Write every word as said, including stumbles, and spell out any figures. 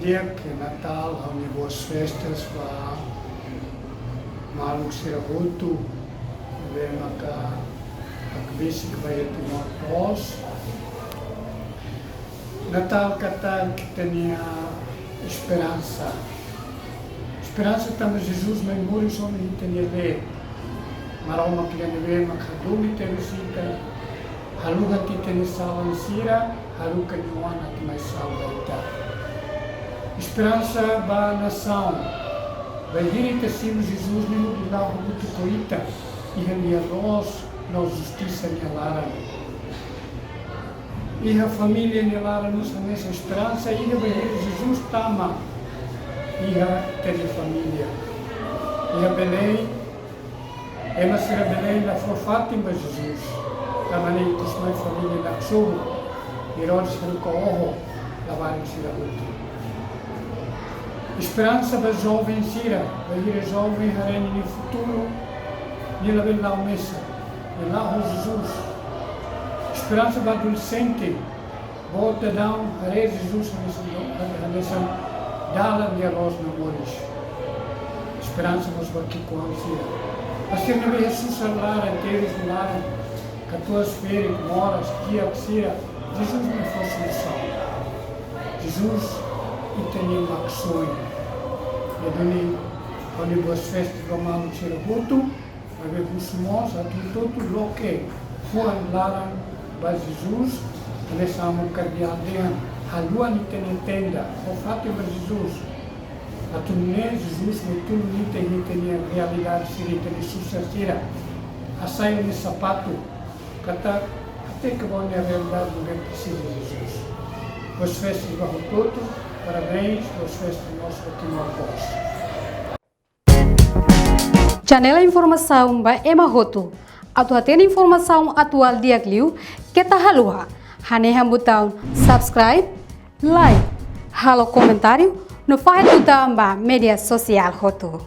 Di'ak Natál, ha'u-nia boas festas ba maluk sira hotu, ne'ebé maka hakbesik ba iha Timor Post. Natál katak ita-nia esperansa. Esperansa tanba Jesus mai moris ona iha ita-nia leet. Maromak nia ne'ebé mak hadomi tebes ita, haluha tiha ita-nia salan sira, haruka nia Oan atu mai salva ita. Esperansa ba nasaun. Bainhira ita simu Jesus, nia mós la hamutuk ho ita iha nia loos no justisa nia laran. Iha família nia laran mós hanesan esperansa, iha bainhira Jesus tama iha ita-nia família. Iha Belém, ema sira Belém la fó fatin ba Jesus. Tanba ne'e ikus mai família naksobu, Herodes haruka oho labarik sira hotu. Esperansa ba joven sira, bainhira joven haree ninia futuru, nia labele la'o mesak, nia la'o ho Jesus. Esperansa ba adolexente, boot daudaun haree Jesus hanesan, hanesan dalan nia loos no moris. Esperansa mós ba ki'ikoan sira. Ba sira ne'ebé susar laran, tebes nia laran, katuas ferik, moras, kiak sira, Jesus nia fó solusaun. Jesus ita-nia maksoin. Ne'e duni, ha'u-nia boas festas ba maluk sira hotu, maibé husu mós atu hotu-hotu loke fuan laran ba Jesus, hanesan Amu Kardeál dehan, haluha ita-nia tenda, fó fatin ba Jesus. Atu nune'e Jesus mai tulun ita iha ita-nia realidade sira, ita-nia susar sira. Hasai nia sapatu, katak hateke ba ó-nia realidade ne'ebé presiza Jesus. Boas festas ba hotu-hotu, parabéns, boas festas mós ba Timor Post. Janela informasaun ba ema hotu. Atu hatene informasaun atuál di'ak liu, keta haluha hanehan butaun subscribe, like, halo komentáriu, no fahe tutan ba média sosiál hotu.